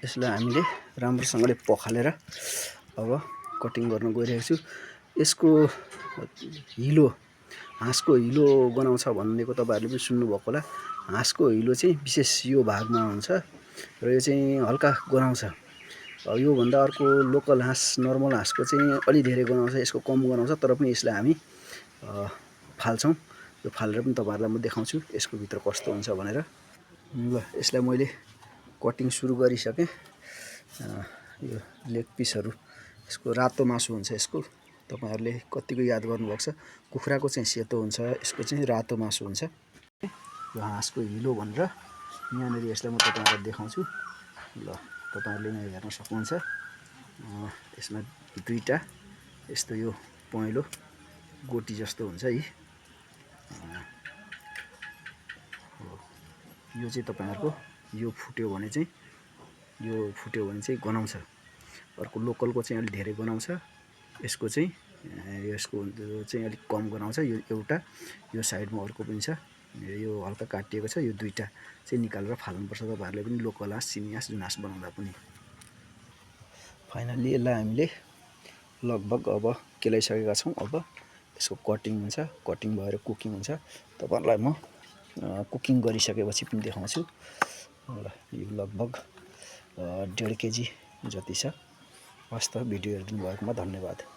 यसलाई हामीले राम्रोसँगले पखालेर अब कटिङ गर्न गइरहेको छु। यसको हिलो हाँसको हिलो गनाउँछ भनेको तपाईहरुले पनि सुन्नुभएको होला। हाँसको हिलो चाहिँ विशेष यो भागमा हुन्छ र यो चाहिँ हल्का गनाउँछ। यो भन्दा अर्को लोकल हाँस नर्मल हाँसको चाहिँ अलि धेरै गनाउँछ, यसको कम गनाउँछ। तर पनि यसलाई हामी फाल्छौं। यो फालेर पनि तपाईहरुलाई म देखाउँछु यसको भित्र कस्तो हुन्छ भनेर। ल यसलाई मैले कटिङ सुरु गरिसके। यो लेग पिसहरु यसको रातो मासु हुन्छ। यसको तपाईहरुले कतिको याद गर्नुभएको छ, कुखुराको चाहिँ सेतो हुन्छ, यसको चाहिँ रातो मासु हुन्छ। यो हाँसको हिलो भनेर यहाँनेर यसलाई म तपाईहरुलाई देखाउँछु। ल तपाईहरुले यहाँ हेर्न सक्नुहुन्छ। यसमा दुईटा यस्तो यो पहेँलो गोटी जस्तो हुन्छ है। यो चाहिँ तपाईहरुको यो फुट्यो भने चाहिँ गनाउँछ। अर्को लोकलको चाहिँ अलि धेरै गनाउँछ। यसको चाहिँ अलिक कम गनाउँछ। यो एउटा यो साइडमा अर्को पनि छ। यो हल्का काटिएको छ। यो दुईटा चाहिँ निकालेर फाल्नुपर्छ तपाईहरुले पनि लोकल हाँस, सिमी हाँस, जुन हाँस बनाउँदा पनि। फाइनली यसलाई हामीले लगभग अब केलाइसकेका छौं। अब यसको कटिङ हुन्छ, कटिङ भएर कुकिङ हुन्छ। तपाईहरुलाई म कुकिङ गरिसकेपछि पनि देखाउँछु। ल यो लगभग 1.5 केजी जति छ। हस्त भिडियो हेरिदिनु भएकोमा धन्यवाद।